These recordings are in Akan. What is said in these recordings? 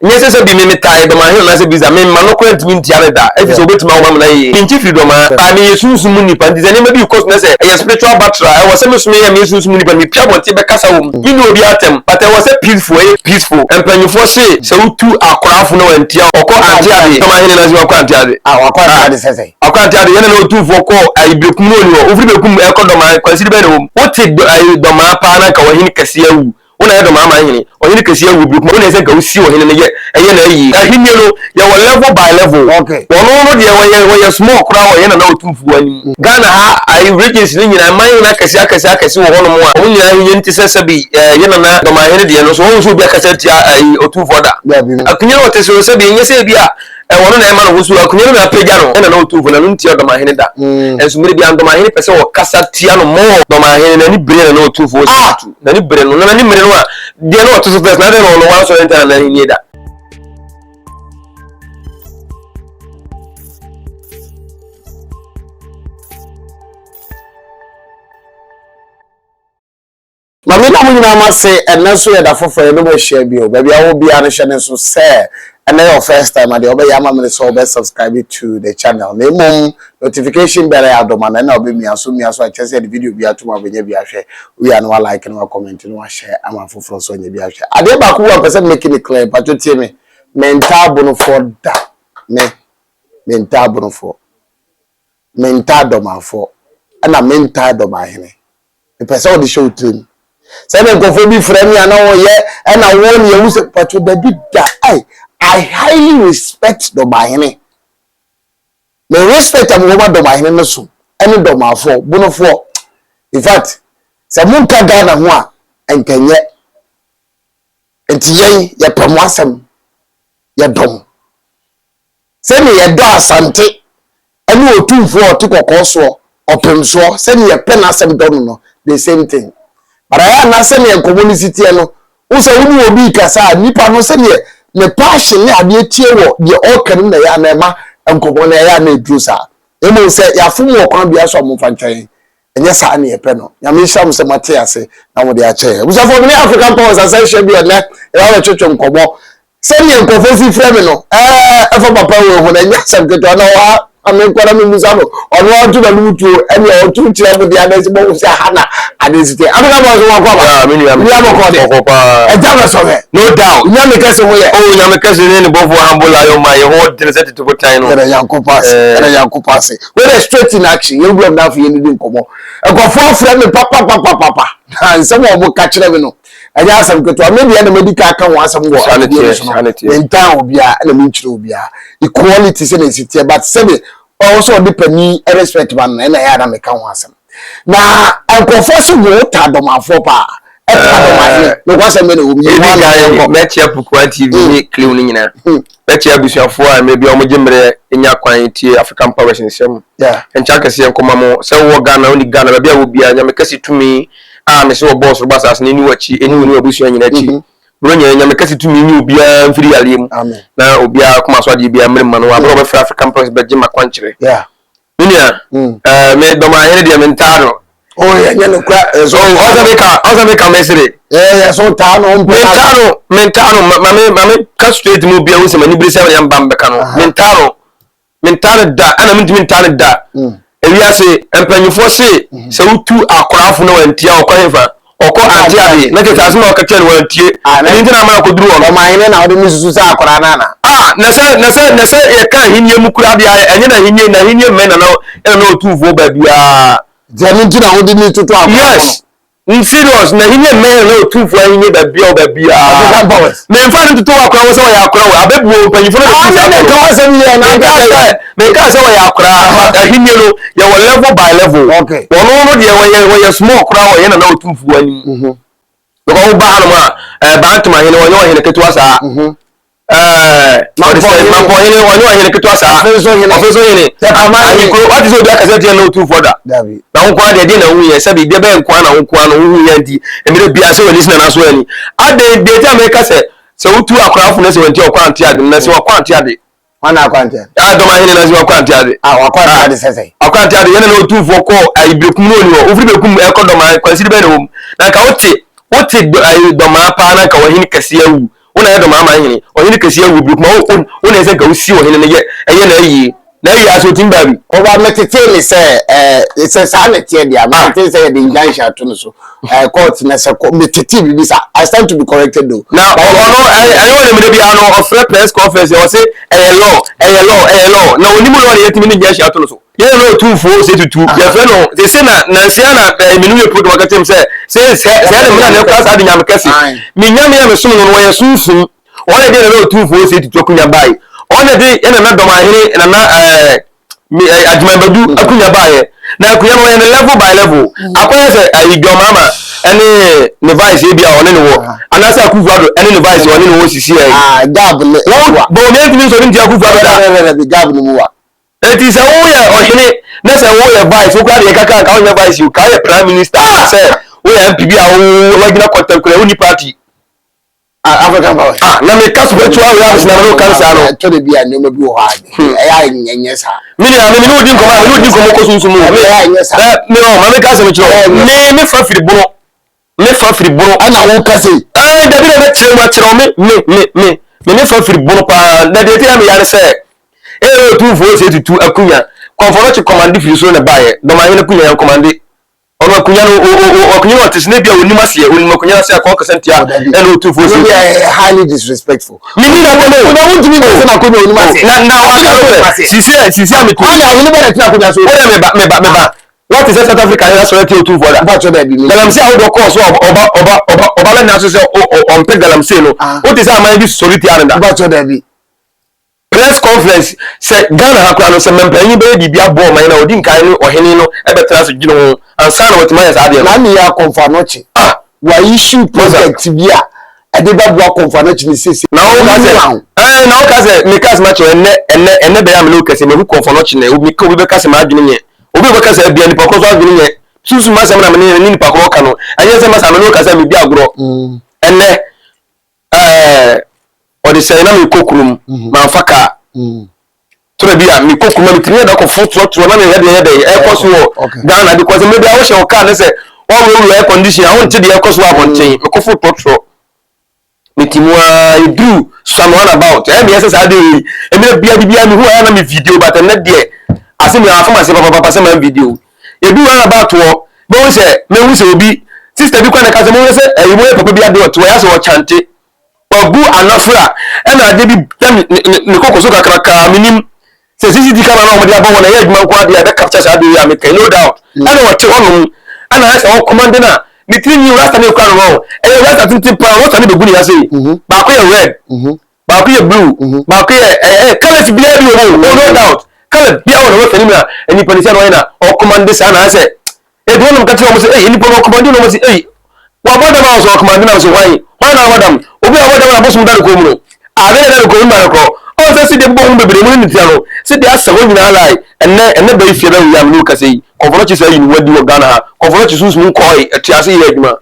Nyɛ sɛ sɛ bi me metae Dɔmahene anaasɛ Bisa, me mma no koraa ntumi ntia me da, efisɛ wobetumi awo ma me na yeye. Minkyi firi Dɔmaa, but meyɛ sunsum mu nipa, nti sɛ nneɛma bi rekɔ so na sɛ ɛyɛ spiritual battle a, ɛwɔ sɛ me nso meyɛ a meyɛ sunsum mu nipa no, mepue abɔnten bɛkasa wɔ mu. Menni obiara atɛm, but ɛwɔ sɛ peaceful, ɛyɛ peaceful. Mpanyinfoɔ se sɛ wotu akorafo na wantia a, ɔkɔ ante ade. Dɔmahene na se wakɔ ante ade. Ah, wakɔ ante ade sɛ sɛn? Wakɔ ante ade, yɛn na na otumfoɔ kɔɔ ayi Berekum na ɔnni hɔ. Wofiri Berekum ɛkɔ Dɔmaa, kwansini bɛn na ɛwɔ mu? Wote ayi Dɔmaa paa na anka ɔhene kɛseɛ awu. Wo na yɛ dɔm aman hene, ɔhene kɛseɛ awu bere kuma, wo na ɛsɛ nka wo si ɔhene no yɛ ɛyɛ na ayi. Ahennie no yɛwɔ level by level, Okay. ɔno no deɛ ɔyɛ ɔyɛ small koraa wɔ yɛn nana otumfuo anim. Ghana ha ayi regions no nyinaa man hene akɛseɛ akɛseɛ akɛse wɔ hɔnom a wɔn nyinaa ahennie no te sɛ sɛbi ɛɛ yɛn nana dɔmahene deɛ no so wɔn nso obi akasa atia ayi otumfoɔ da. Dabi. Akonnwa no ɔte so no sɛbi ɛnyɛ sɛ ebi a Ɛwɔ no na ɛma ne ho so, akonnwa no na apagya no, ɛna na ɔtumfoɔ na no ntia ɔdɔmahene da. Nso mmerɛ biara ndɔmahene pɛ sɛ ɔkasa tia no more. Dɔmahene n'ani bere na na ɔtumfoɔ si tu. N'ani bere no, na n'ani mmere no a, deɛ na ɔte so first, na adɛn na ɔno wansɔre ntia na n'ahennie da. Ma me da mo nyinaa mo ase, ɛnnɛ nso yɛ da foforɔ yɛne mo ahyia bio. Baabi a wowɔ biara no hyɛ no nso sɛ ɛnnɛ yɛ wo first time a, deɛ wobɛyɛ ama me ne sɛ wobɛ subscribe to the channel na mmom notification bell a ɛyɛ adom ano ɛna wobɛmia so, womia so a kyerɛ sɛ yɛde video bi atom a wobɛnya bi ahwɛ, wowie a na wa like na wa comment na wa share ama afoforɔ nso anya bi ahwɛ. Adeɛ baako bi wɔ a mpɛ sɛ me make it clear, mpatwɔ tie me, mentaa abonofoɔ da, me, mentaa abonofoɔ, mentaa dɔmafoɔ, ɛna mentaa dɔmahene. Mepɛ sɛ wode hyɛ wo tirim. Sɛdeɛ nkurɔfoɔ bi frɛ me a na wɔyɛ ɛna wo ne yɛhu sɛ patro dabi da. I, I highly respect Dɔmahene. Me respect a mewɔ ma Dɔmahene no so ɛne Dɔmafoɔ, Bonofoɔ. In fact, sɛ monka Ghana ho a, ɛnkɛnyɛ. Nti yɛn, yɛpɛ mo asɛm. Yɛdɔ mo. Sɛdeɛ yɛdɔ Asante ne Otumfoɔ a ɔte kɔkɔɔ soɔ, ɔpem soɔ, sɛdeɛ yɛpɛ n'asɛm dɔ no no, the same thing. But ayɛ a na sɛdeɛ nkɔmmɔ no si teɛ no, wo sɛ wo ne obi rekasa a, nipa no sɛdeɛ ne passion ne adeɛ tie wɔ deɛ ɔreka no mu na ɛyɛ a na ɛma nkɔmmɔ no ɛyɛ a na ɛduru saa. Mmom sɛ yɛafom wɔ kwan biara so a momfa nkyɛ yɛn. Ɛnyɛ saa ne yɛpɛ no. Nyame nhyira mo sɛ moate ase na mode akyɛ yɛn. Abusuafoɔ, me ne African Powers asan ahyia bio ɛnnɛ, yɛba abɛtwetwe nkɔmmɔ. Sɛdeɛ nkurɔfoɔ si frɛ me no, ɛɛ, ɛfa papa wei ho no, ɛnyɛ asɛm ketewa. Na ɔha, ma menkɔ na memmisa no, ɔno ara ɔto n'anom tuo, ɛnneɛ ɔto kyerɛ mo deɛ anaasɛ moahu sɛ ha na ade si teɛ. African Powers, wakɔ aba? Yeah, me nua, Nua bɔkɔɔ deɛ? Bɔkɔɔ paa. Agya bɛsɔ hwɛ. No doubt. Nyame kɛse ho yɛ. Oh, Nyame kɛse ne ne bɔfoɔ humble lion man, yɛ ho ɔdene sɛ tete botan no. Yɛda Nyankopɔn ase, Eh. yɛda Nyankopɔn ase. Wei deɛ straight in action, yɛn wuram na afei yɛn di nkɔmɔ. Nkurɔfoɔ afrɛ me papapapapapa, na nsɛm a wɔn ka kyerɛ me no, ɛnyɛ asɛm ketewa. Me deɛ na madi ka aka ho asɛm wɔ Saa ne afidie no teɛ, so no, saa ne teɛ. mentan obiara ɛna menkyerɛ obiara. Equality sɛdeɛ ɛsi teɛ, but sɛdeɛ ɔwɔ sɛ ɔde panin respect ma no no, ɛna ɛyɛ a na meka ho asɛm. Na nkurɔfoɔ se wo taa dɔmanfoɔ paa, ɛta dɔmanhene. Nokwasɛm bɛ na ɛwɔ mu, yi ho Ɛdi ano na kan yɛnkɔ. mɛkyia Pukua TV ne Clio no nyinaa. Mɛkyia abusuafoɔ a mmerɛ biara wɔgye mmerɛ nya kwan tie African Powers nsɛm. Nkyɛ akɛseɛ nkɔma mo. Sɛ wowɔ Ghana, wonni Ghana, baabi a wowɔ biara, Nyame kɛse tumi a mese wɔbɔɔ soro bɔ asase no ɛni w'akyi, ɛni wo ne w'abusua nyinaa akyi. Berɛ nyinaa Nyame kɛse tumi nyi obiara mfiri yareɛ mu na obiara akoma so adeɛ biara mmere mma no wɔ aberɛ a wɔbɛfrɛ African Powers bɛgye m'akwankyerɛ. Me nua, ɛɛ me dɔmahene deɛ mentaa no. Oh, yɛ nyɛ no kura. So ɔsɛ mi ka ɔsɛ mi ka mɛsere. Ɛɛ yɛ so taa no mpɛ. Mentaa no mentaa no ma me ma me ka straight mu bia wosɛ m'ani bere sɛ ɛna mba mbɛka no. Mentaa no mentaa no da ɛna mentumi ntaa no da. Ewiase mpanyinfoɔ se sɛ wotu akorafo na wantia ɔkɔ hefa ɔkɔ ante ade na kyerɛ sɛ asɛm a ɔka kyerɛ no wantie. Ɛno nti na ama no akɔduru hɔ no. Ɔmanhene na ɔde ne susu sɛ akwadaa no ana? Ah, na sɛ na sɛ na sɛ yɛka ahenni mu koraa deɛ ɛnyɛ na ahenni na ahenni mmɛn na na ɛna na ɔtumfoɔ baabiara. Nti ɛno nti na wode ne toto akwadaa no. Yes, I'm serious na ahenni mmɛn na na ɔtumfoɔ ahenni baabiara baabiara. African powers. Memfa no ntoto akwadaa ho sɛ ɔyɛ akwadaa o, abɛbuo mpanyinfoɔ no na Ah, ɛtu saa ne fo ka no. wasɛm yɛ na Menkaa aka sɛ menkaa sɛ ɔyɛ akwadaa but ahenni no yɛwɔ level by level. Okay. Ɔno no deɛ ɔyɛ ɔyɛ small koraa wɔ yɛn nana ɔtumfoɔ anim. Because woba hanom a ɛɛ Bantam ahene ɔnyɛ ɔhene ketewa saa. Ɛɛ ɔde sɛ Mampɔhene ɔnyɛ ɔhene ketewa saa. Ɔfensohene. Ɔfensohene. Tɛpamahene. Ahenkuro wate sɛ obi akasa tia nana ɔtumfoɔ da. Dabi. Na wo nko ara deɛ deɛ na wohu yɛ sɛbi deɛ bɛyɛ nko ara na wo nko ara na wohu yɛ nti mmerɛ biara sɛ w'ani si nana so ani. Adɛn deɛ nti a meka sɛ sɛ wotu akorafo no sɛ wɔnti ɔkɔ ante ade no na sɛ wakɔ ante ade. Hwan na akɔ ante ade? Ah, dɔm ahene na sɛ wakɔ ante ade. Ah, wakɔ ante ade sɛ sɛ. Akɔ ante ade yɛn na otumfoɔ kɔ ayi berekum no oni hɔ. Wofiri berekum ɛkɔ dɔm kwansiri bɛn na wɔm. Na nka wote wote ayi dɔmaa paa na nka ɔhene kɛseɛ awu. Wo na yɛ dɔm aman hene. Ɔhene kɛseɛ awu bere kuma wo wo na ɛsɛ nka wosi ɔhene no yɛ ɛyɛ na ayie. Na ayie ase ɔtumi baa bi. Ɔba metetee ne sɛ ɛɛ sɛ saa na ɛteɛ deɛ a metetee sɛ yɛde injunction ato no so ɛɛ court na sɛ kɔ metetee biribi saa I stand to be corrected though. Na ɔno ɛyɛ ɔne mmerɛ biara no ɔfrɛ press conference ɔse ɛyɛ law ɛyɛ law ɛyɛ law na ɔnim law na yɛtumi ne injunction ato no so. Yɛn na Otumfoɔ Osei Tutu, yɛfrɛ no sese na nansia na eh, mene yɛ program aka kyerɛ m sɛ sɛ sɛ sɛ ne mmara na ɛkora saa de nyame kɛse. Me nyame a mesom no no wɔyɛ sunsum. Ɔna de nana Otumfoɔ Osei Tutu akunya bae. Ɔna de yɛ nana Dɔmahene nana eh, me eh, Agyeman Badu akunya baeɛ. Na akunya no wɔyɛ no level by level. Akɔyɛ sɛ ayi John Mahama ɛne ne vice ebi a ɔne ne wɔ anaasɛ Akufo Addo ɛne ne vice ɔne ne wɔ sisi ɛ. Ah, gab ne wa. Bɔn ntumi nsɔre ntia Akufo Addo da. Gab ne mu wa. Enti sɛ woyɛ ɔhene na sɛ woyɛ vice wo koraa deɛ kakra nka wonyɛ vice o ka woyɛ prime minister sɛ woyɛ MP bi a woagyina kɔntɛnkora wonni party. Ah, African power. Ah, na meka spiritual realms na mene woka saa no. Ɛtɔ da bi a nneɛma bi wɔ hɔ a ɛyɛ a ɛnyɛ saa. Me nua me ne wodi nkɔmmɔ a me ne wodi nkɔmmɔ kɔ sunsum mu. Ɛyɛ a ɛnyɛ saa. Me ɔ ma meka asɛm kyerɛ wo. Me me fa firi bono. Me fa firi bono. Ɛna wo ka sei. Ɛɛ dabi na mɛkyerɛ mu akyerɛ wo me me me me me me fa firi bono paa na deɛ ɛti na meya ne sɛ ɛyɛ otumfoɔ sɛ tutu akunya kɔmfɔ no kye kɔmande firi soro na baeɛ dɔmahene akunya yɛn kɔmande ɔno akunya no o o akunya no ɔte sɛ na bi a onim aseɛ onim akunya no ase akɔ kasa ntia ɛna otumfoɔ sɛ tutu highly disrespectful mini na tɛmɛ o na wontumi nkɔ sɛ n'akonya onim aseɛ na na waka no sɛ sisi sisi a metu ɔne ahene bɛ na tena akonya so o yɛ meba meba meba Woate sɛ South Africa hene asɔre atia otumfoɔ da? Mpakyɛ daabi me. Galamsey ahodoɔ kɔɔ so a ɔba ɔba ɔba ɔba bɛnna so sɛ ɔmpɛ galamsey no. Ah. Wote sɛ aman bi sɔre tia no da? Mpakyɛ daabi. Press conference sɛ Ghana ha koraa no sɛ mampanyin bɛyɛ biribi aboa ɔman no a ɔdi nkan ne ɔhene no bɛtena ase dwene ho ansa na watumi ayɛ saa adeɛ no. Na ne yɛ akɔmfo anɔkye. Ah! Wa issue project bi a ɛde bɛboa akɔmfo anɔkye ne sese. Na woka sɛ ɛɛ na woka sɛ meka asɛm akyerɛ ɛnɛ ɛnɛ ɛnɛ bɛyɛ a me ne wo kɛse mahu kɔmfo anɔkye nɛ obi obi bɛka sɛ m'adwene nyɛ Obi bɛka sɛ ebia nipa korɔ so adwene nyɛ sunsum asɛm na mene ne nipa korɔ ka no ɛnyɛ sɛ masa mene wo kasa medi agorɔ mm. ɛnɛ ɛɛ ɔde sɛn na mekɔ kurom mm-hmm. mamfa kaa mm. toro bi a mekɔ kurom a metumi yɛ dɛ kɔfo torɔtorɔ na mehwɛ deɛ yɛ dɛ ɛkɔ so wɔ Ghana because mede a wohyɛ wo kaa ne sɛ wɔwurawura air condition a wonte deɛ ɛkɔ so wɔ abɔnten mm. mekɔfo torɔtorɔ Mete mu ara eduru some round about ɛyɛ meɛ sɛ saa de wei mmerɛ bia de bia mehu ayɛ na me video but ɛnɛ deɛ ase me afam ase papapapa sɛ man video edu round about wɔ mehu sɛ mehu sɛ obi sister bi kɔ na ɛka sɛ mehu sɛ ɛyi mo yɛ papa bi ade ɔte hɔ yɛ sɛ ɔkyante wagu anafra ɛna ade bi da ne ne koko so kakraka menim Sɛ CCTV camera na wɔde abɔ hɔ na ɛyɛ adwuma nko adeɛ a ɛbɛ capture saa adeɛ yi a meka no doubt. Ɛna ɔte hɔnom ɛna ayɛ sɛ ɔkɔmande no a ne tiri nwi rasta no ekura no no ɛyɛ rasta tenten paa rasta no bɛgu ne ase yi baako yɛ red baako yɛ blue baako yɛ ɛɛ colours biara bi wɔ mu oh no doubt colour biara wɔ na rasta no mu na nipa ne sɛ na ɔyɛ na ɔkɔmande saa na ayɛ sɛ Ebi hɔnom ka kyerɛ wɔn sɛ, Ei, nnipa no ɔkomande na wɔn se, Ei, wabɔ dam a ɔsɛ ɔkomande na wɔse, Hwan? Hwan na wabɔ dam? Obi a wabɔ dam na abosom da ne kɔn mu no, ade na ɛda ne kɔn mu ma no korɔ. Ɔn sɛ sɛdeɛ bobɔ ho bebree mu ne ne tia no, sɛdeɛ asɛ hɔ nyinaa lie. Ɛnnɛ, ɛnnɛ bɛyi fie bɛwe a me ne wo kasa yi, Kɔmfɔnɔkye saa yi ne ho adi wɔ Ghana ha. Kɔmfɔnɔkye sunsum nkɔɔe, ɛte ase yɛ adwuma.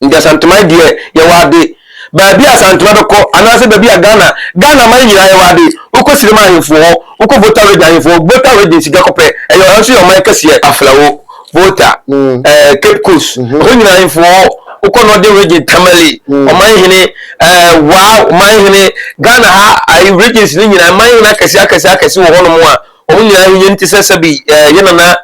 Nti Asanteman deɛ yɛwɔ ade. Baabi a Asantema bɛkɔ anaasɛ baabi a Ghana, Ghana man nyinaa yɛwɔ ade. Wokɔ Sirema ahemfo hɔ, wokɔ Volta Region ahemfo hɔ, Volta Region sika kɔpɛ, ɛyɛ ɛno nso yɛ ɔman kɛseɛ. Aflao, Volta, ɛɛ Cape Coast, ɛhɔ nyinaa ahemfo wɔ hɔ. Wokɔ Northern Region, Tamale, ɔman hene, ɛɛ Wa, ɔman hene, Ghana ha ayi regions no nyinaa, man hene akɛseɛ akɛseɛ akɛse wɔ hɔnom a wɔn nyinaa ahenni te sɛ sɛbi ɛɛ yɛn nana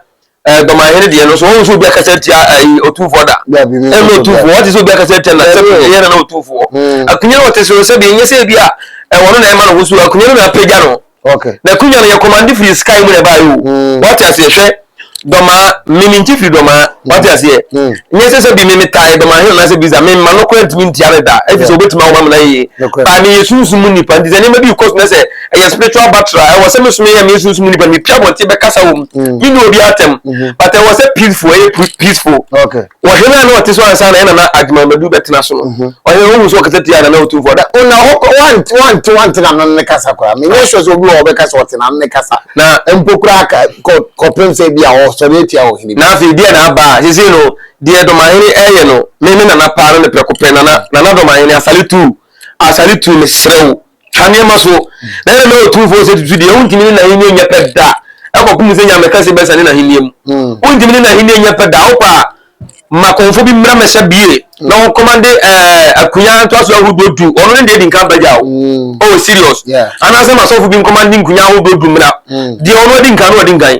Eh, dɔmahene deɛ no so wɔn nso obi akasa atia ayi eh, otumfoɔ da ɛna otumfoɔ wɔte sɛ obi akasa atia na sɛ ɛyɛ na otumfoɔ hmm. akonnwa no wɔte so sɛ bi nyɛ sɛ ebi a ɛwɔ no na ɛma no ho so akonnwa no na apagya no na akonnwa no yɛ kɔmande firi sky mu na ɛbaa yi o hmm. wɔte aseɛ hwɛ dɔmaa mimi nti firi dɔmaa wɔte aseɛ hmm. nyɛ sɛ sɛ bi mimi tae dɔmahene na sɛ bi sa mimi ma no kora ntumi ntia no da ɛfiri sɛ obetumi awoma mu na yie baa meyɛ sunsun mu nipa nti sɛ nneɛma bi kɔ so na sɛ ɛyɛ spiritual battle a ɛwɔ sɛ me so meyɛ me sunsum nipa mepia abɔnten bɛkasa wɔ mu mm. me ne obi atɛm mm-hmm. but ɛwɔ sɛ peaceful ɛyɛ peaceful ɔhene a na ɔte so ansa na ɛna na adwumamadu bɛtena so no mm-hmm. ɔhene wohu sɛ ɔkasa tia na na ɔtumfoɔ da ɔna hɔ wante wante wante na no ne kasa koraa menyɛ sure sɛ obi wɔ ɔbɛka sɛ ɔte na no ne kasa na mpo koraa kɔpem sɛ bi a ɔsɔre atia ɔhene na afei deɛ na aba a sesei no deɛ dɔmahene ɛyɛ no me me nana paa no ne prɛko pɛ nana nana dɔmahene asale tu asale tu mesrɛ wo Twa nneɛma so. Na ɛna na Otumfoɔ sɛ tutu deɛ wontumi ne n'ahenni nyɛ pɛ da. Ɛkɔpem sɛ Nyame kɛse bɛsane n'ahenni mu. Hmm. Wontumi ne n'ahenni nyɛ pɛ da. Wopɛ a, Ma kɔmfo bi mmra mmɛhyɛ bie na wɔn kɔmande ɛɛ akunya ntoaso ahodoɔ du ɔno ne deɛ di nkan bagya o mm. oh serious anaasɛ ma sɔfo bi nkɔmande nkunya ahodoɔ du mmra mm. deɛ ɔno adi nkan no ɔdi nkan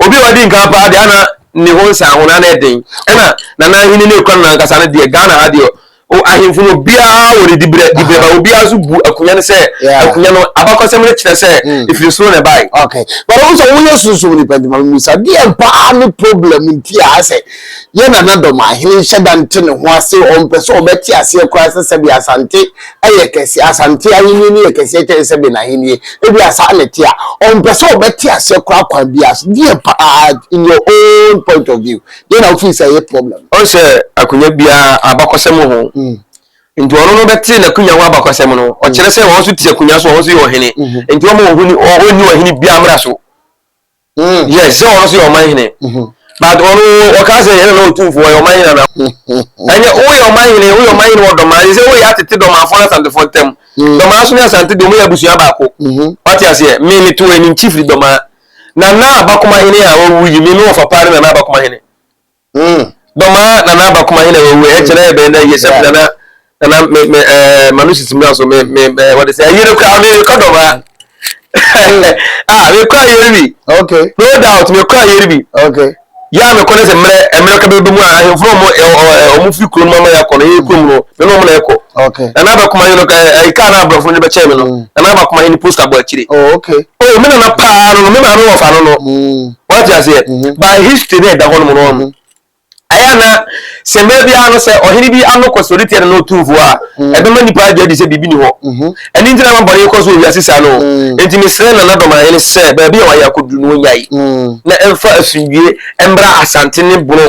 obi a ɔdi nkan paa deɛ ana ne ho nsa ho na ana ɛden ɛna nana ahene ne ekura no nankasa no deɛ Ghana ha deɛ O ahemfo no obiara wɔ ne dibrɛ dibrɛ ba obiara nso bu akonnwa no sɛ akonnwa no abakɔsɛm no kyerɛ sɛ hmm. efiri soro na ɛbae. Okay but ɔmo sɛ woyɛ sunsun nipa nti ma mi sa deɛ paa ne problem nti a asɛ yɛ nana dɔm ahene nhyɛ da nte ne ho ase ɔmpɛ sɛ ɔbɛte aseɛ koraa sɛ sɛbi asante ɛyɛ kɛse asante ahenni no yɛ kɛseɛ kyɛn sɛbi n'ahenni ebi asa ne te a ɔmpɛ sɛ ɔbɛte aseɛ koraa kwan bi ase deɛ paa in your own point of view Deɛ na wofii sɛ ɛyɛ problem? Ɔn sɛ akonnwa biara abakɔsɛm wɔ ho. Mm. Nti ɔno no bɛte n'akonnwa ho abakɔsɛm no, ɔkyerɛ sɛ wɔn nso te akonnwa so, wɔn nso yɛ ɔhene. Mm-hmm. Nti wɔn ɔhoni ɔnni ɔhene biara mmara so. Mm. Yes, sɛ ɔno nso yɛ ɔman hene. Mm-hmm. But ɔno ɔka sɛ yɛn na ɔtumfoɔ ɔyɛ ɔman hene ana? Ɛnyɛ woyɛ ɔman hene, woyɛ ɔman hene wɔ dɔmaa, sɛ woyɛ atete dɔmafoɔ ne asantefoɔ ntam. Mm. Dɔmaa so ne asante deɛ wɔyɛ abusua baako. Mm-hmm. Wate aseɛ, me meto ani nkyi firi dɔmaa. Nana Abakoma hene a wawu yi, me me wɔfa paa ne Nana Abakoma hene. Mm. Dɔmaa Nana Abakoma hene a wawu ɛkyɛ na yɛ bɛn na yɛ sɛ Nana Nana me me ɛɛ manu sisi mu so me me ɛɛ wɔde sɛ ɛyere kura me kɔ dɔmaa. Ah, me kɔ ayere bi. Okay. No doubt me kɔ ayere bi. Okay. Yɛ a mekɔ ne sɛ mmerɛ mmerɛ ka bɛbɛ mu a ahemfo no ɔmo ɔmo firi kuro no mu ama yɛakɔ no yɛ kurom no me ne ɔmo na ɛkɔ okay nana abakoma hene no ɛyi kaa na aborɔfo no de bɛkyɛɛ me no mm. nana abakoma hene poster bɔ akyire oh okay oh me nana paa no no me maame wɔfa no no mm. wate aseɛ mm-hmm. by history na ɛda hɔ nom no mm-hmm. ɛyɛ na sɛ mmerɛ biara no sɛ ɔhene bi ano kɔ sɔre tia no na ɔtumfoɔ a mm. ɛbɛma nnipa agye adi sɛ biribi ni hɔ mm-hmm. ɛno nti na ma bɔne kɔ so wɔ wiase saa no mm. enti mesrɛ nana dɔmahene sɛ baabi a wayɛ akɔduru no ɔnyae mm. na ɛmfa asomdwie mmra asante ne bono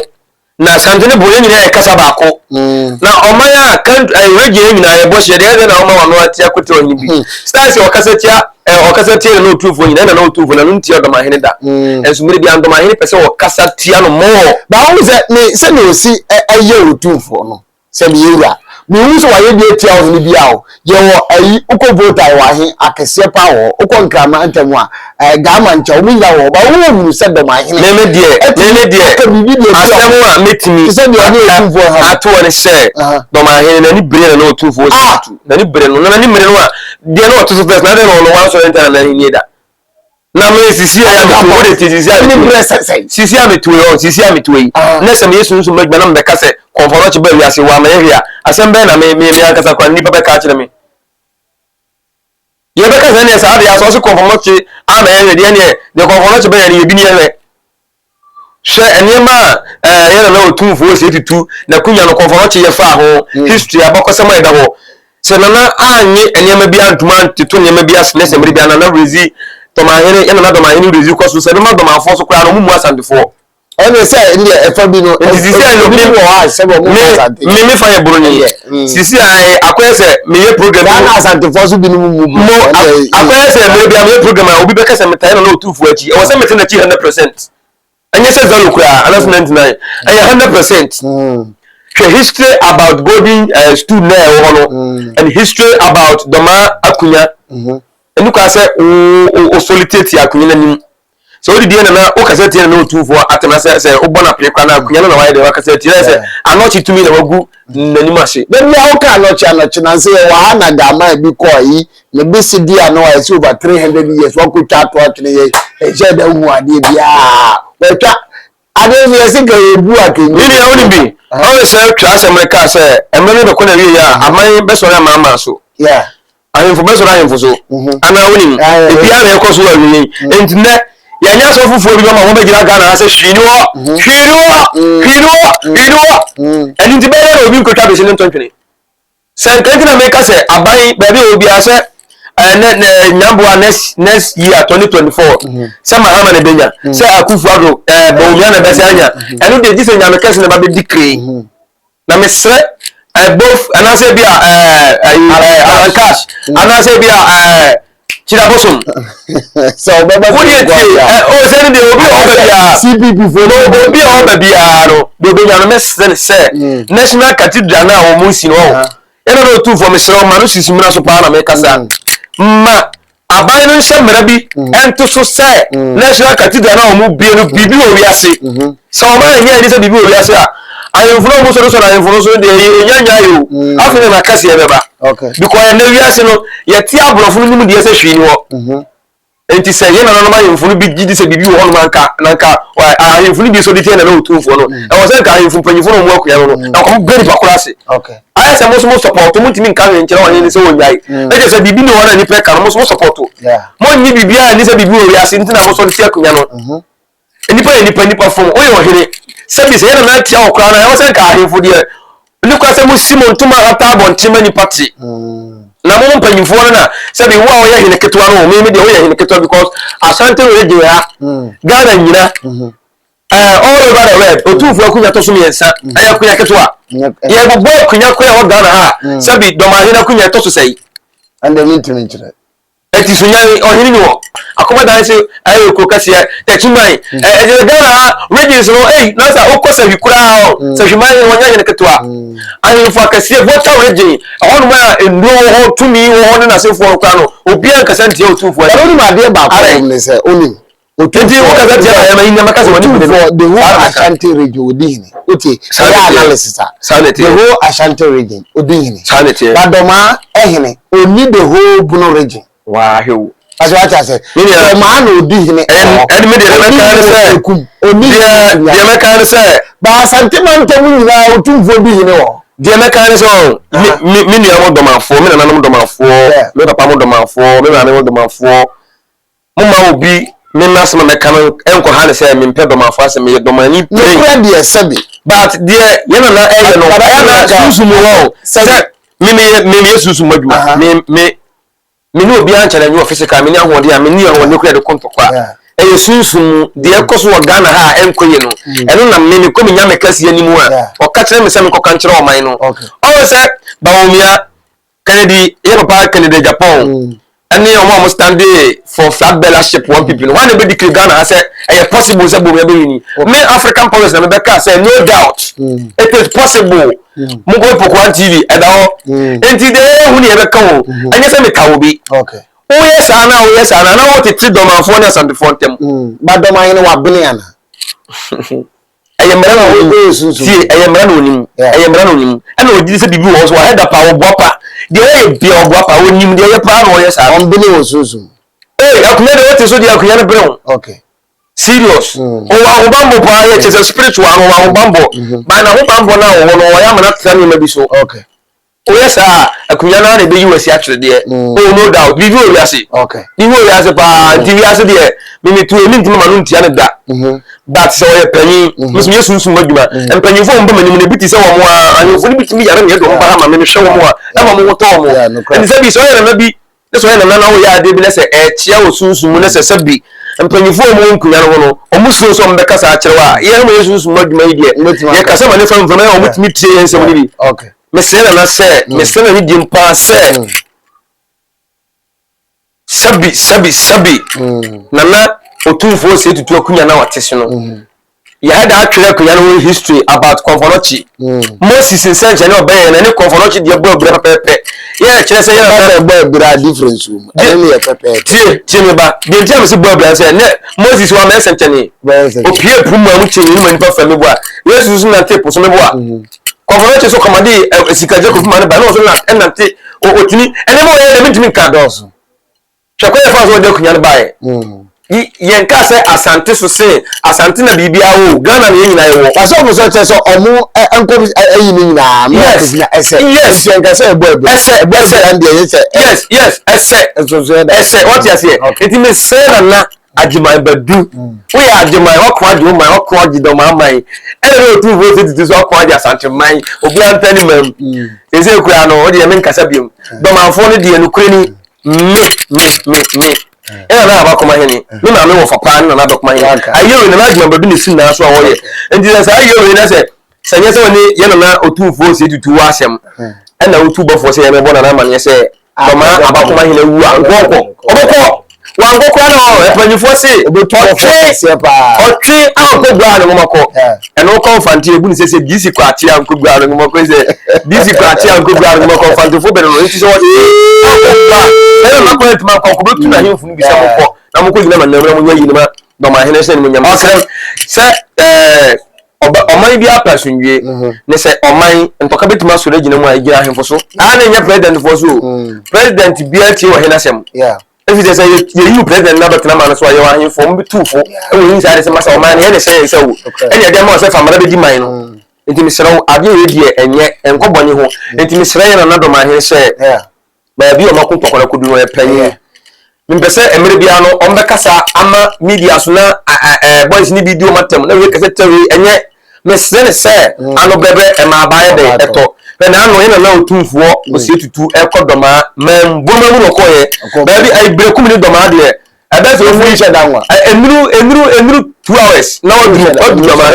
na asante ne bono yɛn nyinaa yɛ kasa baako mm. na ɔman a country ɛyɛ region yɛn nyinaa yɛbɔ hyɛ deɛ ɛdɛ na ɔma wano ate akote ɔnye bi hmm. stars ɔkasa tia ɔkasa tia na ɔtumfoɔ nyinaa na na ɔtumfoɔ na no ntia ɔdɔmahene da nso mmere bi andɔmahene pɛ sɛ ɔkasa tia no mɔɔ baawo sɛ ne sɛ ne ɔsi ɛyɛ ɔtumfoɔ no Sɛ meyɛ wura, menhu sɛ wayɛ bi atia ɔhene biara o. Yɛwɔ ayi, wokɔ Volta yɛwɔ ahe akɛseɛ paa wɔ hɔ, wokɔ Nkrama ntam a, ɛɛ Gaama nkyɛn, wɔn nyinaa wɔ hɔ. But wonhunu sɛ dɔm ahene Meme deɛ, atumi meme deɛ, aka biribi de atia asɛm ɔhene a mɛtumi te sɛ deɛ ɔne aka otumfoɔ ha no. ato hɔ ne sɛ, Aha. dɔm ahene n'ani bere na na otumfoɔ si Ah! tutu. N'ani bere no, na n'ani mmere no a, deɛ na ɔto so first, na adɛn na ɔno wansɔre ntia na n'ahennie da? Na me sisi a metu wo de ti sisi a metu sisi a metu yi sisi a metu yi na sɛ meyɛ sunsun m'adwuma na mebɛka sɛ kɔnfɔnɔkye baa wiase wɔ amɛyɛ hwee a asɛm bɛn na me me me ankasa kora nnipa bɛka akyerɛ me deɛ bɛka sɛ neɛ saa deɛ asɛ ɔse kɔnfɔnɔkye amɛyɛ hwee deɛ neɛ deɛ kɔnfɔnɔkye bɛyɛ no yɛ bi ne yɛhwɛ Hwɛ nneɛma a ɛɛ yɛn nana Otumfoɔ Osei Tutu n'akonya no kɔmfɔnɔkye yɛ faa ho, mm. history, abakɔsɛm a ɛda hɔ. Sɛ nana annye nneɛma bi antoma antoto nneɛma bi ase ne sɛ mmere bi a nana redzi Dɔmahene, yɛn nana Dɔmahene redzi kɔ so sɛ ɛbɛma Dɔmanfoɔ so koraa no ɔmo mu Asantefoɔ. Ɛne sɛ ɛndeɛ ɛfa bi no nti sisi a ebi wɔ hɔ a sɛ wɔn mu Asante. Me me fa yɛ buroni. Mm. Sisi a akɔyɛ sɛ meyɛ program. Saa na Asantefoɔ so binom mu. Mo akɔyɛ sɛ mmerɛ bi a meyɛ program a obi bɛka sɛ metae nana Otumfoɔ akyi. Ɛwɔ sɛ mete n'akyi 100%. Ɛnyɛ sɛ zero koraa anaasɛ 99. Ɛyɛ 100%. Hwɛ history about golden uh, stool na ɛwɔ hɔ no mm. and history about Dɔmaa Akunya. Mm-hmm. Ɛnu kwa sɛ wo sɔre tiatia akunya no anim. Sɛ wodidi yɛ nana wokasa tia nana otumfoɔ atɛm na sɛ sɛ wobɔ no apere koraa na akunya no na wayɛ dɛ wakasa tia na sɛ anɔkye tumi na wagu n'anim ase. Da bi a woka anɔkye anɔkye na sɛ yɛwɔ ha na gama bi kɔ ayi ne bese di ano a ɛsɛ over 300 years wakɔtwa ato atwene yɛ ɛhyɛ da hu adeɛ biara watwa adeɛ nso yɛse nka yɛbu a kɛnyɛ. Ne nua wonim bi ɔne sɛ twerɛ asɛm no kaa sɛ mmerɛ no bɛkɔ na wie a aman bɛsɔre amanaman so. Yeah. Ahemfo bɛsɔre ahemfo so. Mhm. Anaa wonim? Ebiara na ɛkɔ so wɔ awiei. Mm. Enti nnɛ, yɛnyɛ asɔfo foforɔ bi bɛma wɔbɛgyina Ghana ha sɛ hwee ni hɔ, mhm. hwee ni hɔ, mm. hwee ni hɔ, mm. hwee ni hɔ. Ɛno nti bɛyɛ na obi nkotwa bese ne ntɔntwene. Sɛ nka nti na meka sɛ aban baabi a obiara sɛ ɛnɛ nɛ nyamboa next next year 2024 mhm. sɛ Mahama na ebenya sɛ Akufo Addo ɛɛ Bawumia na ɛbɛsɛ anya ɛno deɛ gye sɛ Nyame kɛse na ɛba bɛdi kire. Na mesrɛ eh, both anaasɛ bi a eh, eh, eh, Alan Cash mm. anaasɛ bi a eh, Kyira Bosom. Sɛ ɔbɛba Wo deɛ tie eh, o sɛ ne deɛ obi a ɔba biara CPP fo no obi a ɔba biara no deɛ obɛnya no mɛsrɛ no sɛ mm. National Cathedral no a wɔn si no hɔ ɛna na ɔtumfoɔ mesrɛ wo ma no sisi mmra so paa na mekasa mm. ma. Aban no nhyɛ mmara bi nto so sɛ National Cathedral no a wɔn bue no biribi wɔ wiase. Sɛ wɔn anyɛ ani sɛ biribi wɔ wiase a, ahemfo no a wɔn sɔresɔre ahemfo no so deɛ yɛnya nyae o. Afei na n'akɛseɛ bɛba. Because ɛnɛ wiase no yɛte aborɔfo no nim deɛ sɛ hwee ni hɔ. Enti sɛ yɛn nananom ahemfo no bi gye di sɛ biribi wɔ hɔnom anka na nka ahemfo no bi nso de tia nana otumfoɔ no. Ɛwɔ sɛ nka ahemfo mpanyimfo no wɔn akua no no na wɔn bɛ nipa koro ase. Ayɛ sɛ mo nso mo sɔpɔto mo ntumi nka hwee nkyerɛ ɔhene no sɛ ɔnyae. Na kyerɛ sɛ biribi ni hɔ na nipa ka no mo nso mo sɔpɔto. Mo nnye biribiara nni sɛ biribi wɔ wiase nti na mo sɔre tia akonnwa no. Nnipa yɛ nnipa, nnipa fam. Woyɛ ɔhene. Sɛbi sɛ yɛn nana atia wo koraa no a, ɛwɔ sɛ nka ahemfo deɛ ne kora sɛ mosi mo ntoma hata abɔnten ma nnipa te. Na mo mpanyimfoɔ no na sɛbi wo a woyɛ hene ketewa no, me me deɛ woyɛ hene ketewa because Ashanti region ha, Ghana nyina, all over the world, Otumfoɔ akonnwa tɔ so mmiɛnsa, ɛyɛ akonnwa ketewa. Yɛbobɔ akonnwa koraa ɛwɔ Ghana ha, sɛbi Dɔmahene akonnwa ɛtɔ so sɛi. Ɛnde mentumi nkyerɛ. Eti Sunyani ɔhene ni hɔ. Akomadan se ɛyɛ kuro kɛseɛ. Techiman ɛgyina Ghana ha regions no ei na sɛ wokɔ Sahwi koraa hɔ Sahwiman hene wɔnyɛ hene ketewa. Ahemfo akɛseɛ Volta region ɛhɔ nom a nnuro wɔ hɔ tumi wɔ hɔ ne n'asefoɔ no koraa no obiara nkasa ntia otumfoɔ. But wonim adeɛ baako wɔ mu ne sɛ wonim Nti wo kasa tia na yɛma yi nneɛma kasa wɔne bene no. Otumfoɔ the whole Ashanti region odi hene. Wotie ɛyɛ analysis a. Saa na ɛteɛ. The whole Ashanti region odi hene. Saa na ɛteɛ. But Dɔmaa hene onni the whole Bono region. Waa hwɛ o. Ase wate ase. Dɔmaa na odi hene ɛwɔ hɔ. Ɛne me deɛ mɛka ne sɛ. Kum. Onni hene wɔ Sunyani. Deɛ mɛka ne sɛ. Ba Asante mantam nyinaa otumfoɔ di hene wɔ hɔ. Deɛ mɛka ne sɛ ɔ me nua mo Dɔmafoɔ, me nananom Dɔmafoɔ, me papa mo Dɔmafoɔ, me maame mo Dɔmafoɔ. Momma obi me m'asɛm a mɛka no nkɔha no sɛ mempɛ dɔmafo asɛm, meyɛ dɔmani pren. Nokorɛ deɛ sɛbe. But deɛ yɛn nana ɛyɛ no, ɛyɛ na sunsum wɔ hɔ o. Sɛ me meyɛ me meyɛ sunsum adwuma, me me me ne obiara nkyɛn anyi wɔ physical, me ne ahoɔden a me ne ahoɔden kura de kɔ ntɔkwa. Ɛyɛ sunsum mu, deɛ ɛkɔ so wɔ Ghana ha a ɛnkɔ yie no, ɛno na me mekɔ me Nyame kɛseɛ anim a, ɔka kyerɛ me sɛ menkɔka nkyerɛ ɔman no. Ɔhu sɛ Bawumia Kennedy yɛ papa Kennedy Agyapong ɛne wɔn a wɔn stande for flag bearership wɔn pipi no wɔn na ɛbɛ declare Ghana ha sɛ ɛyɛ possible sɛ Bawumia bɛ wini me African powers na me bɛ kaa sɛ no doubt it is possible mo kɔ Pokuan TV ɛda hɔ nti deɛ yɛ hu ne yɛ bɛ ka o ɛnyɛ sɛ me ka obi woyɛ saa na woyɛ saa na na wɔtete dɔmanfoɔ ne asantefoɔ ntɛm. Ba dɔmanhene wabene ana? Ɛyɛ mmara na onim. Tie, ɛyɛ mmara na onim. Ɛyɛ mmara na onim. Ɛna ɔgye di sɛ biribi wɔ hɔ so wahɛ da paa, ɔboa pa. Deɛ ɔyɛ bia ɔboa pa, onim deɛ ɔyɛ paa na ɔyɛ saa. Ɔmbene wɔ sunsum. Ee, akonnwa deɛ ɔte so deɛ akonnwa no bere ho. Okay. Serious. Ɔwɔ ahobammɔ paa yɛ kyɛ sɛ spiritual no ɔwɔ ahobammɔ. By n'ahobammɔ no a ɔwɔ no ɔyɛ ama no atena nneɛma bi so. Okay. Woyɛ saa a, akonnwa no ara na ɛbɛyi wo asi atweredeɛ. Mm. Oh, no doubt. Biribi wɔ wiase. Okay. Biribi wɔ wiase paa. Mm. Nti wiase deɛ, memetu emi ntumi ma no ntia no da. Mm-hmm. But sɛ ɔyɛ panyin, mm-hmm. me nso meyɛ sunsum adwuma. Mm. Mpanyinfoɔ a wɔn ba m'anim no, ebi te sɛ wɔn a, ahemfo no bi tumi yare na yɛde wɔn ba ha ma me mehwɛ wɔn a, ɛma wɔn ho tɔ wɔn. Ɛnti sɛ bi sɛ ɔyɛ nana bi, na sɛ ɔyɛ nana na woyɛ adeɛ bi na sɛ ɛkyea wɔ sunsum mu na sɛ sɛ bi mpanyinfoɔ a wɔwɔ nkonnwa no ho no wɔn suro sɛ wɔn bɛkasa akyerɛ wo a yɛn mo yɛ sunsum adwuma yi deɛ yɛkasa ma ne fa mframa yɛ wɔn tumi tie yɛn nsɛm no bi mesrɛ nana sɛ mesrɛ nana diem paa sɛ sɛbi sɛbi sɛbi nana otumfoɔ sɛ tutu akunya na ɔte so no Yɛhɛ da atwerɛ akonnwa no ho history about Kɔmfɔnɔkye. Moses nsɛnkyerɛnne a ɔbɛyɛɛ no ɛne Kɔmfɔnɔkye deɛ bɔ abira pɛpɛɛpɛ. Yɛ kyerɛ sɛ yɛ nana. Bɔ abira difference wɔ mu. Ɛne ne yɛ pɛpɛɛpɛ. Tie, tie me ba. Deɛ nti a mese bɔ abira ne sɛ, nɛ Moses wammɛyɛ sɛnkyerɛnne. Opie po mu a mu kyɛ mmienu ma nnipa fira meboa. Yesu nso nante po so meboa. Kɔmfɔnɔkye nso kɔmande sika Jacob ma no ba na ɔnso nante ɔtumi nneɛma ɔyɛ deɛ mentumi nka. Dɔɔso. Hwɛ kwan yɛfaa so wɔde akonnwa no baeɛ. Yɛn kaa sɛ Asante so se Asante na biribiara wɔ o, Ghana na yɛn nyinaa yɛwɔ. Pasɛ ɔmo sɛ kyerɛ sɛ ɔmo nkɔ ɛyi no nyinaa no Yes. ɛsɛ. Yes. Nti ɛnka sɛ ɛbɔ abira. Ɛsɛ ɛbɔ ɛsɛ. abira deɛ ɛyɛ sɛ. Yes yes ɛsɛ. Nsonsoɛ da. Ɛsɛ wɔte aseɛ. Okay. Nti mesrɛ Nana Agyeman Badu. Woyɛ Agyeman wako agye wo man wako agye Dɔmaa man. Ɛna ne Otumfoɔ Osei Tutu so ako agye Asante man. Obiara mpɛ ne man mu. Seesei koraa no wodeɛ menkasa biom. Dɔmanfoɔ no deɛ nokorɛ ni. Me, me, me, me. Ɛna na abakoma hene. Me maame wɔ fa paa ne nana abakoma hene. Ayɛ wei nana adwuma baabi ne si nyinaa so a wɔyɛ. Nti sɛ saa ayɛ wei na sɛ sɛ nyɛ sɛ wɔne yɛ nana otumfoɔ sɛ tutu wɔ asɛm. Ɛna wotu bɔfoɔ sɛ yɛmɛbɔ nana amaneɛ sɛ dɔma abakoma hene awu a nkɔnkɔ. Ɔbɛkɔ. Wankɔ koraa na ɔ mpanyinfoɔ se ɔtwe ɔtwe ankɔ gua ne nwoma kɔ. Ɛno kɔ mfante ebu ne sɛ sɛ DC kɔ akye ankɔ gua ne nwoma kɔ sɛ DC kɔ akye ankɔ gua ne nwoma kɔ mfantefo bɛn no nti sɛ ɔtwe ankɔ gua ɛna makɔ ɛtuma akɔ akɔ bɛtu na ahemfo no bi sɛ mokɔ na mokɔ gyina ma nam na monyɛ yi ne ma dɔmahene sɛ ne mo nyam sɛ sɛ ɛɛ Ɔba, ɔman biara pɛ asomdwie. Ne sɛ ɔman, ntɔka bɛtumi asɔre agyina mu a, ɛgyina ahemfo so. Aa na ɛnyɛ president foɔ so o. President biara tie ɔhene asɛm. Ɛfiri sɛ sɛ yɛyi wo president no abɛtena man no so a, yɛwɔ ahemfo, wɔn bɛtu fo wɔ yi saa de sɛ masa ɔman no yɛ ne sɛ yɛn sɛ o. Ɛne ɛde ama wo sɛ fa mmara bɛdi man no. Nti mesrɛ wo, adeɛ wei deɛ ɛnyɛ, ɛnkɔ bɔne ho. Nti mesrɛ yɛn Nana Dɔmahene sɛ, baabi a wɔako ntɔkwa no akodu no, ɔyɛ panyin. Mempɛ sɛ mmerɛ biara no wɔbɛkasa ama media so na boys no bi di wɔn atɛm na wei kasa tia wei ɛnyɛ. Mesrɛ no sɛ mm. ano brɛbrɛ ɛma aba yɛ dɛ ɛtɔ. Hwɛ na ano yɛ nana otumfoɔ mm. osie tutu ɛkɔ dɔmaa mɛnboma mu na ɔkɔɔyɛ. Baabi ayi berekum ne dɔmaa deɛ ɛbɛ sɛ ofiri hyɛ da nwa. Enuru enuru enuru 2 hours na ɔduru ɔduru dɔmaa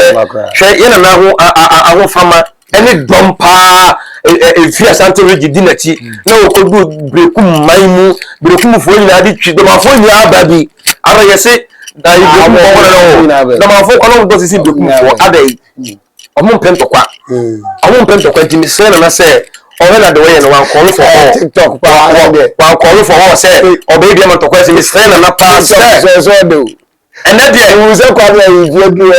hwɛ yɛ nana ho ahofama. Ɛne dɔm paa ɛfiri Asante region di n'akyi na wɔkɔdu Berekum man mu. Berekumfoɔ nyinaa de twi, Dɔmafoɔ nyinaa ba bi. Ara yɛse na Berekumfoɔ kɔ na wɔ. Dɔmafoɔ kɔ na wɔdɔ sisi Berekumfoɔ ada yi. Ɔmo mpɛ ntɔkwa. Ɔmo mpɛ ntɔkwa nti mesrɛ Nana sɛ ɔhwɛ na deɛ ɔyɛ no wankɔɔlo for all. Wankɔɔlo for all sɛ ɔbɛyɛ bi ama ntɔkwa asi. Mesrɛ Nana paa sɛ. Ɛnɛ deɛ. Ewu sɛ Kwame ayi di adu hɔ.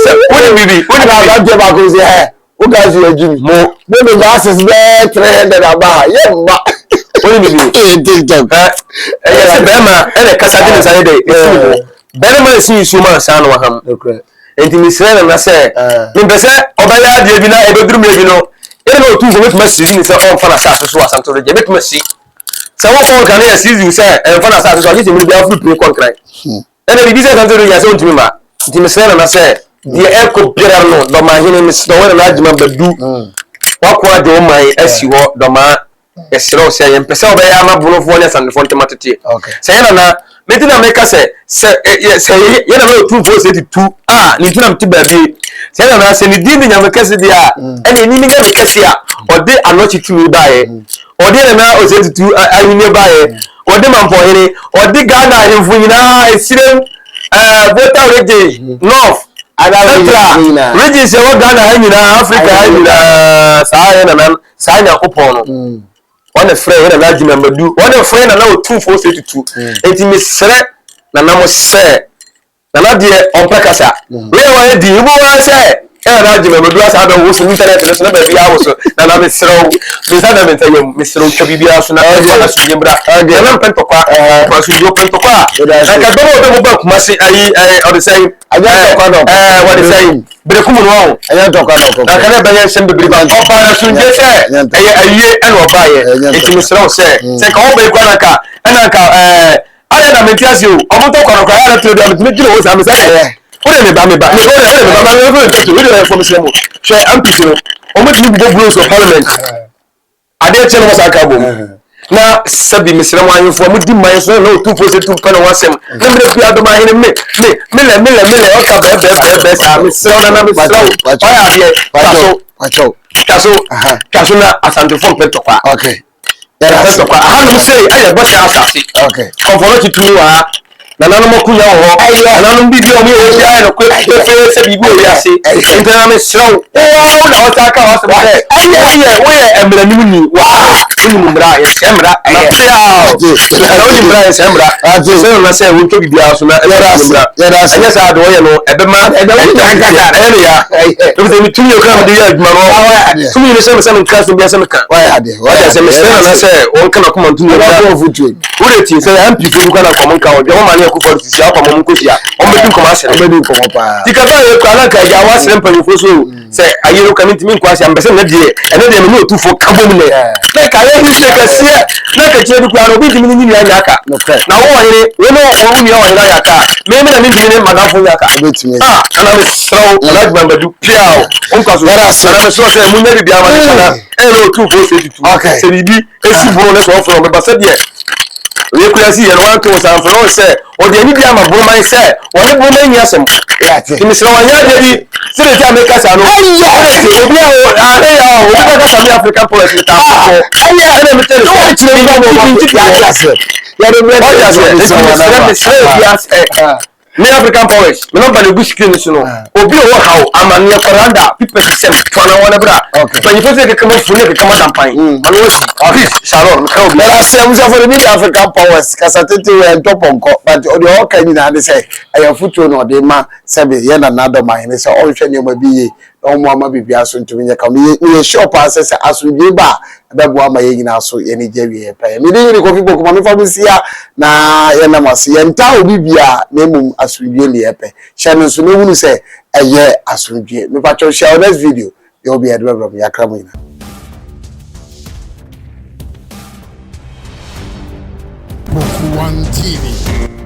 Sɛ wone biribi wone biribi. Aberanteɛ baako sɛ ɛ wo ka so yɛ gyimi. Mo. Mo de buses bɛɛ 300 aba ha yɛ mma. Wone biribi. Ee TikTok. Ɛ ɛyɛ sɛ bɛrima ɛna kasa de ne nsa yɛ dɛ esi ne bo. Bɛrima esi nsuo mu ansa na waham. Nti mesrɛ Nana sɛ mempɛ sɛ ɔbɛyɛ adeɛ bi na ɛbɛduru mmerɛ bi no yɛne na ɔtumfoɔ bɛtumi asisi ne sɛ ɔmfa n'asase so wɔ Asante region bɛtumi asi. Sɛ wokɔ nkran no yɛ season sɛ ɛmfa n'asase so a, gye sɛ mmere biara wofiri pue kɔ nkran. Ɛna biribi sɛ Asante region sɛ wontumi mma. Nti mesrɛ Nana sɛ deɛ ɛrekɔ biara no, Dɔmahene, mesrɛ wo Nana Agyemang Badu, wako agye wo man asi hɔ, Dɔmaa, yɛsrɛ wo sɛ yɛmpɛ sɛ wobɛyɛ ama Bonofoɔ ne Asantefoɔ ntam ateteɛ. Sɛ yɛ Nana, me nti na meka sɛ, sɛ sɛ yɛ Nana Otumfoɔ Osei Tutu a, ne nti na mete baabi. Sɛ yɛ Nana, sɛ ne din de Nyame Kɛse deɛ a, ɛne ɛni ne Nyame Kɛse a ɔde anɔkye tumi baeɛ. Ɔde Nana Osei Tutu ahenni baeɛ, ɔde Mampɔhene, ɔde Ghana ahemfo nyinaa, Esirem, ɛɛ Volta region, North, Central, regions ɛwɔ Ghana ha nyinaa, Africa ha nyinaa, saa yɛ Nana, saa Nyankopɔn no. Ɔne frɛ yɛ Nana Agyeman Badu, ɔne frɛ Nana Otumfoɔ Osei Tutu. Enti mesrɛ Nana mo sɛ Nana deɛ ɔmpɛ kasa. Wei a wayɛ din, wobɛhu ara sɛ ɛna na agye mɛmɛdu asa abɛ woso internet no so na baabi a woso. Nana mesrɛ wo, me nsa da me nsa yam, mesrɛ wo twa biribiara so na ɛmfa asomdwie mbra. Nana mpɛ ntɔkwa, ɔpɛ asomdwie, ɔpɛ ntɔkwa a, anka dɔm a ɔde mo ba Kumasi ayi ɛɛ ɔde sɛn, ɛɛ wɔde sɛn, Berekum no ɔho. Anka na ɛbɛyɛ nsɛm bebree ba ɔbaa no asomdwie sɛ ɛyɛ ayie ɛna ɔbaeɛ. Nti mesrɛ wo sɛ, sɛ nka wɔba yi koraa na anka ɛna anka ɛɛ Adɛn na mente ase o? Ɔmo ntɔ kwa no koraa, ɛyɛ a na tena bi a metumi dwene ho saa, mesɛ dɛ, wode me ba, me ba, me ba, wode me ba, ma me mfe ntoto, wode ɛfɔ mesrɛ mo, hwɛ MPs no, ɔmo tumi bobɔ blows wɔ parliament, adeɛ kye no ɔmo san ka bom. Na sɛbi mesrɛ mo ahemfo a modi man so na otumfoɔ sɛ tum pɛ ne ho asɛm, na mmerɛ pii adom ahene me, me, melɛ, melɛ, melɛ, ɔka bɛɛ bɛɛ bɛɛ bɛɛ saa, mesrɛ wo nana, mesrɛ wo, wayɛ adeɛ, twa so, twa so, twa so na Asantefoɔ mpɛ ntɔkwa. Okay. Yɛpɛ ntɔkwa. Ahanom sei ɛyɛ bɔhyɛ asase. Kɔmfɔnɔkye tumi wɔ ha. Nananom akonya wɔ hɔ. Nananom biribi a wɔyɛ wɔ biara yɛ nokorɛ pefee sɛ biribi wɔ wiase. Nti na mesrɛ wo, wo ara wo na wosan ka w'asɛm sɛ woyɛ woyɛ mmaranim ni. Wɔ ha wonim mmara a yɛsɛ mmara. Na peaw! Na wonim mmara a yɛsɛ mmara. Mesrɛ no na sɛ wontwa biribiara so na ɛmfa mmara. Ɛnyɛ saa de wɔyɛ no ɛbɛma ɛyɛ me ya. Efisɛ me tumi okura mede yɛ adwuma no. Tumi no hyɛ me sɛ menka asɛm biara sɛ meka. Wate ase mesrɛ nana sɛ wɔnka n'akoma nto mu na wode tie sɛ MP fo bi kora na nkɔmɔ nka wɔn dwa wɔn maame akufo ado sisi akɔ wɔn nkɔhyia wɔn bɛdi nkɔmɔ asere wɔn bɛdi nkɔmɔ paa ti kaba yɛ kura na nka agya wɔasere mpanyinfoɔ so sɛ ayɛ no kame ntumi nkɔ ase ambɛsɛ nnɛ deɛ ɛnɛ deɛ mene ɔtufo ka bom nɛ na nka ayɛ history kɛseɛ na nka kyerɛ bi kura no obi ntumi ne ne nua nyɛ aka na wo ɔhene wo ne wo nua ɔhene ayɛ aka me me na mentumi ne madamfo nyɛ aka ah nana mesrɛ wo nana adwuma mbadu piaw wo nkwa so nana mesrɛ sɛ munya biribiara ma ne nana Ɛyɛ na otumfoɔ sɛ tutu. Sɛ biribi esi bono ne sɛ ɔfrɛ ɔbɛba sɛdeɛ wei kura si yɛ no wanto nsa mfrɛ no sɛ ɔde anidie ama boroman sɛ wɔne boroman nni asɛm. Nti mesrɛ wɔnyɛ adeɛ bi sɛdeɛ ti a meka saa no. Ɛyɛ obi a ahɛ yɛ a obi bɛka sa me African policy ta afɔ. Ɛna mekyɛ ne sɛ nti ti. Yɛde brɛ Ɔte aseɛ, nti mesrɛ mesrɛ obiara sɛ me African Powers me nɔmba na egu screen no so no obi a ɔwɔ haw amaneɛ kɔranda pipɛs sɛm to anawɔ no bra mpanyinfoɔ sɛ kekama fuo ne kekama dampan ma no asi peace shalom mesrɛ obiara. Yɛda ase abusuafo de bi de African Powers kasa tete wɔ ɛntɔ pɔnkɔ but deɛ ɔka nyinaa ne sɛ ɛyɛ afutuo na ɔde ma sɛbe yɛ nana dɔmahene sɛ ɔnhwɛ nneɛma bi yie na ɔmmoa ma biribiara so ntumi nyɛ kama. Meyɛ meyɛ sure paa sɛ sɛ asomdwoe ba a, ɛbɛboa ma yɛn nyinaa so yɛn ani gye awie yɛn pɛyɛ. Me din ne Kofi Poku, ma memfa mo nsia na yɛnna mo ase. Yɛntaa obi biara na mmom asomdwoe ne yɛpɛ. Hyɛ no nso na hunu sɛ ɛyɛ asomdwoe. Mepakyɛw hyia wɔ next video. Deɛ obiara de bɛbrɛ mo, yɛakra mo nyinaa. Poku One TV.